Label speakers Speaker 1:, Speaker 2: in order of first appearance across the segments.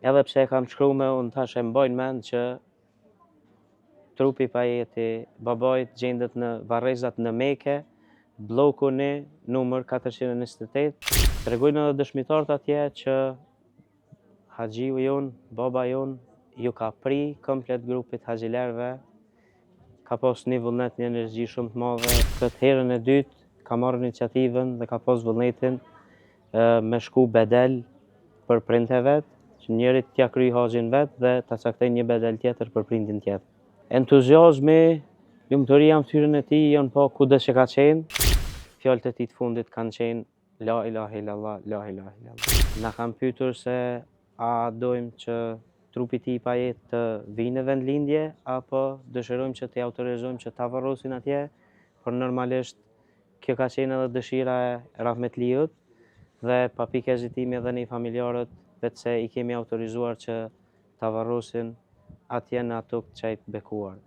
Speaker 1: Edhe pse e kam shkrume, unë tash e mbaj n'mend që trupi pa jetë i babait gjendet në varrezat në Meke, blloku një, numër 428. Tregojnë edhe dëshmitarët atje që haxhiu jonë, baba jonë, ju ka pri komplet grupit haxhilerëve, ka pas një vullnet, një energji shumë të madhe. Këtë herën e dytë ka marrë iniciativën dhe ka pas vullnetin me shku bedel për prindët e vet, që njëri t'ja kryj haxhin vet dhe ta caktoj një bedel tjetër për prindin tjetër. Entuziazmi, lumturia në fytyrën e tij janë pa kudo që ka qenë. Fjalët e tij të fundit kanë qenë La ilahe illallah, la ilahe illallah. Na kanë pyetur se a dojmë që trupi i tij i pajetë të vijë në vendlindje apo dëshirojmë që t'i autorizojmë që ta varrosin atje, por normalisht Kjo ka qenë edhe dëshira e rahmetliut dhe pa pikë hezitimi edhe ne familjarët veçse i kemi autorizuar që ta varrosin atje në atë tokë të shenjtë të bekuar.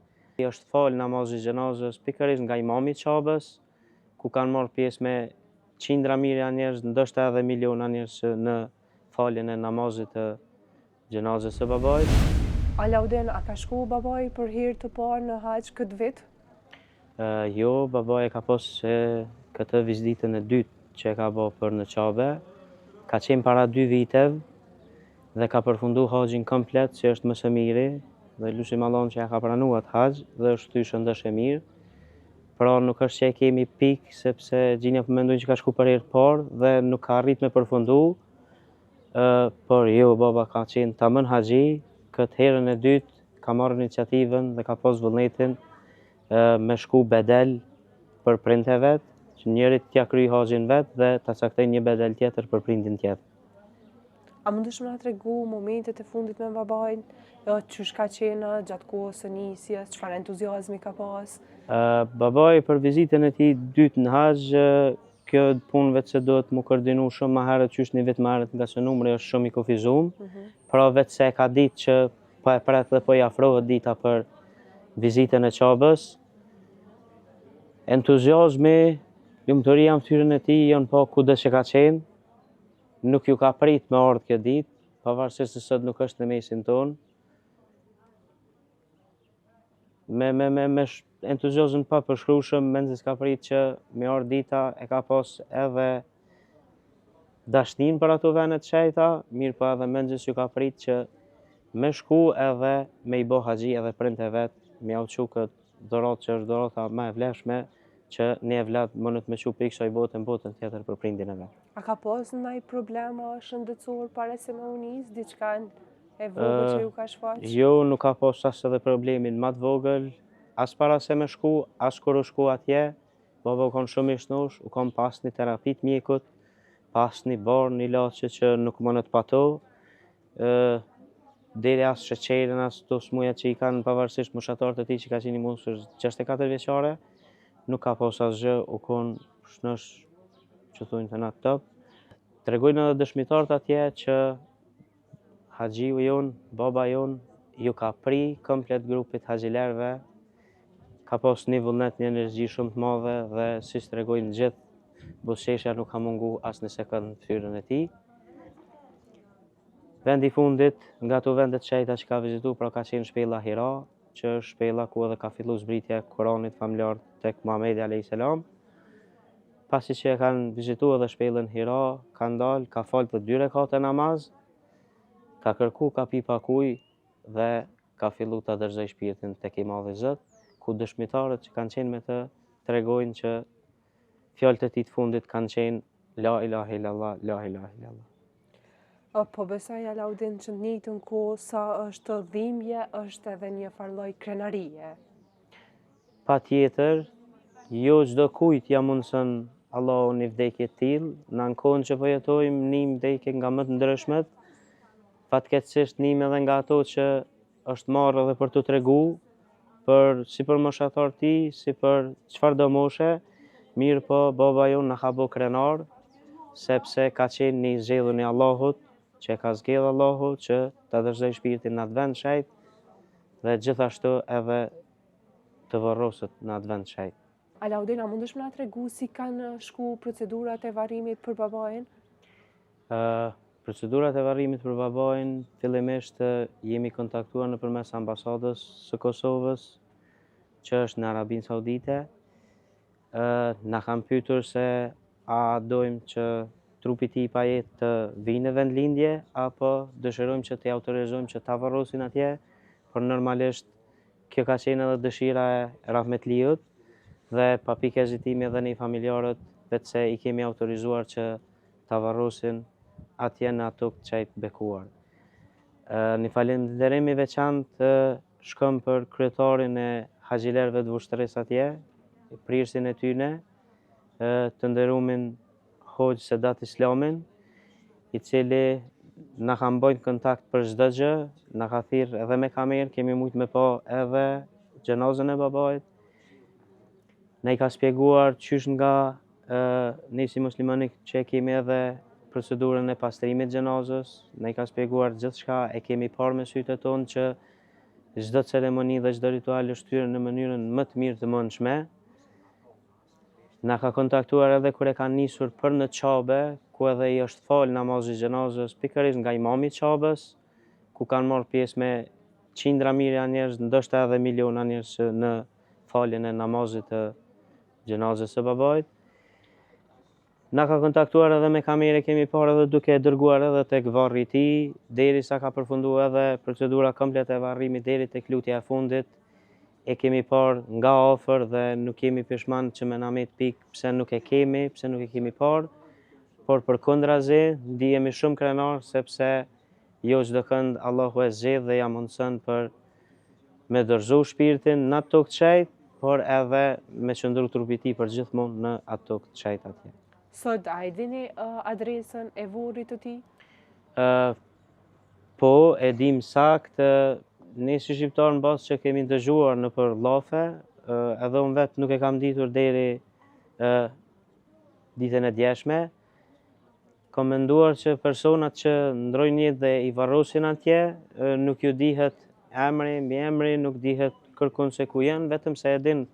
Speaker 1: I është falë namazi i xhenazës pikërisht nga imami i Qabes, ku kanë marrë pjesë me qindra mijëra njerëz, ndoshta edhe miliona njerëz në faljen e namazit të Xhenazes së
Speaker 2: babait. Alaudin, a ka shku babai për herë të parë në haxh këtë vit?
Speaker 1: Jo, babai e ka pas këtë vizitën e dytë që e ka bo për në Qabe. Ka qenë para dy vitev dhe ka përfundu haxhin komplet që është më së miri dhe lusim Allahun që ja ka pranu atë haxh dhe është kthy shëndosh e mirë. Pra nuk është që e kemi pikë sepse gjinja po mendojnë që ka shku për herë të parë dhe nuk ka arrit me përfundu. Por jo, baba ka qenë tamam haxhi, këtë herën e dytë ka marrë iniciativën dhe ka pas vullnetin me shku bedel për prindët e vet, që njëri t'ja kryj haxhin vet dhe ta caktoj një bedel tjetër për prindin tjetër.
Speaker 2: A mundesh me na tregu momentet e fundit me babain, jo, qysh ka qenë gjatë kohës së nisjes, çfarë entuziazmi ka
Speaker 1: pas? Babai për vizitën e tij dytë në haxh, Kjo punë veçse duhet mu koordinu shumë ma herët, qysh një vit ma herët, ngase numri është shumë i kufizum. Mm -hmm. Pra veçse e ka ditë që po e pret dhe po i afrohet dita për vizitën e Qabës. Entuziazmi, lumturia në fytyrën e tij, janë pa kudo që ka qenë. Nuk ju ka prit me ardhë kjo ditë, pavarësisht se sot nuk është në mesin tonë. Me, me, me, me entuziazëm të papërshkrushëm, mezi s'ka prit që me ardhë dita e ka pas edhe dashnin për ato vene të shejta, mirëpo edhe mezi s'ju ka prit që me shku edhe me i bo haxhi edhe prindët e vet, me jau çu këtë dhuratë që është dhurata ma e vlefshme, që një evlad mundet me çu prej kësaj bote në botën tjetër për prindin e
Speaker 2: vet. A ka pas naj problem shëndetësor para se me u nis, diçka E vogël që ju ka
Speaker 1: shfaq? Jo, nuk ka pas as edhe problemin ma të vogël, as para se me shku, as kur u shku atje, baba u konë shumë i shnosh, u konë pa asnjë terapi të mjekut, pa asnjë barn, ilaçe që nuk mundet pa to, deri as sheqerin, as to smujat që i kanë pavarësisht moshatarët e tij që ka qenë i moshës 64 vjeçare, nuk ka pas asgjë, u konë shnosh që thonë te na top. Tregojnë edhe dëshmitarët atje që Haxhiu jonë, baba jonë, ju ka pri komplet grupit haxhilerëve, ka pas një vullnet, një energji shumë të madhe dhe siç tregojnë gjithë, buzëqeshja nuk ka mungu as një sekond në fytyrën e tij. Vendi i fundit, nga ato vende të shejta që ka vizitu, pra ka qenë shpella Hira, që është shpella ku edhe ka fillu zbritja e Kuranit famëlartë tek Muhamedi alayhis salam. Pasi që e kanë vizitu edhe shpellën Hira, kanë dalë, ka falë për dy rekate namaz, ka kërku, ka pi pak ujë dhe ka fillu ta dorëzoj shpirtin tek i madhi Zot, ku dëshmitarët që kanë qenë me të tregojnë që fjalët e tij të fundit kanë qenë la ilahe illallah, la ilahe
Speaker 2: illallah. Po besoj Alaudin që në njëjtën kohë sa është dhimbje, është edhe një farë lloj krenarie.
Speaker 1: Patjetër, jo çdo kujt ja mundëson Allahu një vdekje të tillë, na në kohën që po jetojmë nijmë vdekje nga më të ndryshmet, fatkeqësisht nijmë edhe nga ato që është marrë edhe për t'u tregu, për si për moshatar të tij, si për çfarëdo moshe, mirëpo baba jonë na ka bo krenar, sepse ka qenë një i zgjedhun i Allahut, që e ka zgjedh Allahu që ta dorëzoj shpirtin në atë vend shejt, dhe gjithashtu edhe të varroset në atë vend
Speaker 2: shejt. Alaudin, a mundesh me na tregu si kanë shku procedurat e varrimit për babain?
Speaker 1: Procedurat e varrimit për babain, fillimisht jemi kontaktuar nëpërmes ambasadës së Kosovës, që është në Arabinë Saudite. Na kanë pyetur se a dojmë që trupi i tij i pajetë të vijë në vendlindje apo dëshirojmë që t'i autorizojmë që ta varrosin atje, por normalisht kjo ka qenë edhe dëshira e rahmetliut dhe pa pikë hezitimi edhe ne familjarët veçse i kemi autorizuar që ta varrosin atje në atë tokë të shenjtë bekuar. Një falënderim i veçantë shkon për kryetarin e haxhilerëve të Vushtrrisë atje, prijësin e tyne, të nderumin Hoxhë Sedat Islamin, i cili na ka mbajt kontakt për çdo gjë, na ka thirrë edhe me kamerë, kemi mujtë me pa edhe xhenazën e babait. Na i ka spjeguar qysh nga ne si muslimani që e kemi edhe procedurën e pastrimit xhenazës, na i ka spjeguar gjithçka, e kemi parë me sytë tonë që çdo ceremoni dhe çdo ritual është kryer në mënyrën më të mirë të mundshme. Na ka kontaktuar edhe kur e kanë nisur për në Qabe, ku edhe i është falë namazi i xhenazës, pikërisht nga imami i Qabes, ku kanë marrë pjesë me qindra mijëra njerëz, ndoshta edhe miliona njerëz në faljen e namazit të xhenazës së babait. Na ka kontaktuar edhe me kamerë, kemi parë edhe duke e dërguar edhe tek varri i tij, derisa ka përfundu edhe procedura komplet e varrimit deri tek lutja e fundit. E kemi parë nga afër dhe nuk jemi pishman që me na met pikë pse nuk e kemi, pse nuk e kemi parë, por përkundrazi ndihemi shumë krenar sepse jo çdokënd Allahu e zgjedh dhe ja mundëson për me dorëzu shpirtin në atë tokë të shenjtë, por edhe me qëndru trupi i tij për gjithmonë në atë tokë të shenjtë atje.
Speaker 2: Sot, a e dini adresën e vorrit të tij?
Speaker 1: Po, e dim saktë, ne si shqiptarë në bazë që kemi dëgjuar nëpër llafe, edhe unë vetë nuk e kam ditur deri ditën e djeshme, Kam menduar që personat që ndrojnë jetë dhe i varrosin atje, nuk ju dihet emri, mbiemri, nuk dihet kërkun se ku janë, vetëm se e din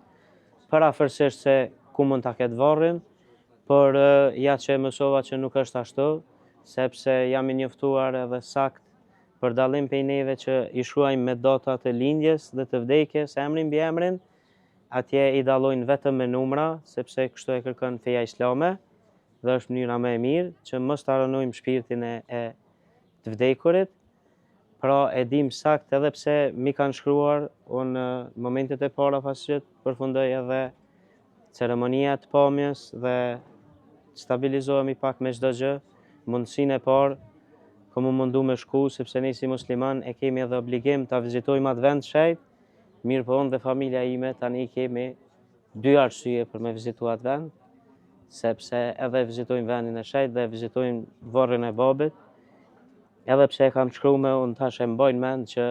Speaker 1: përafërsisht se ku mund ta ketë varrin, por ja që e mësova që nuk është ashtu, sepse jam i njoftuar edhe sakt për dallim prej neve që i shkruajmë me data të lindjes dhe të vdekjes, emrin mbiemrin, atje i dallojnë vetëm me numra, sepse kështu e kërkon feja islame. dhe është mënyra më e mirë që mos ta rënojmë shpirtin e, e të vdekurit. Pra e dim sakt edhe pse m'i kanë shkruar, unë në momentet e para pasi që përfundoi edhe ceremonia e pamjes dhe stabilizohemi pak me çdo gjë, mundësinë e parë kom m'u mundu me shku, sepse ne si musliman e kemi edhe obligim ta vizitojmë atë vend shenjt, mirëpo unë dhe familja ime tani kemi dy arsye për me vizitu atë vend, sepse edhe vizitojmë vendin e shenjtë dhe vizitojmë vorrin e babit, edhe pse e kam shkrume, unë tash e mbaj mend që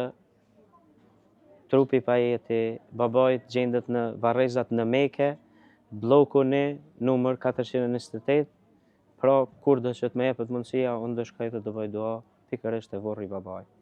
Speaker 1: trupi pa jetë i babait gjendet në varrezat në Meke, blloku një, numër 428, pra kurdo që të më jepet mundësia, unë do shkoj dhe do bëj dua pikërisht te vorri i babait.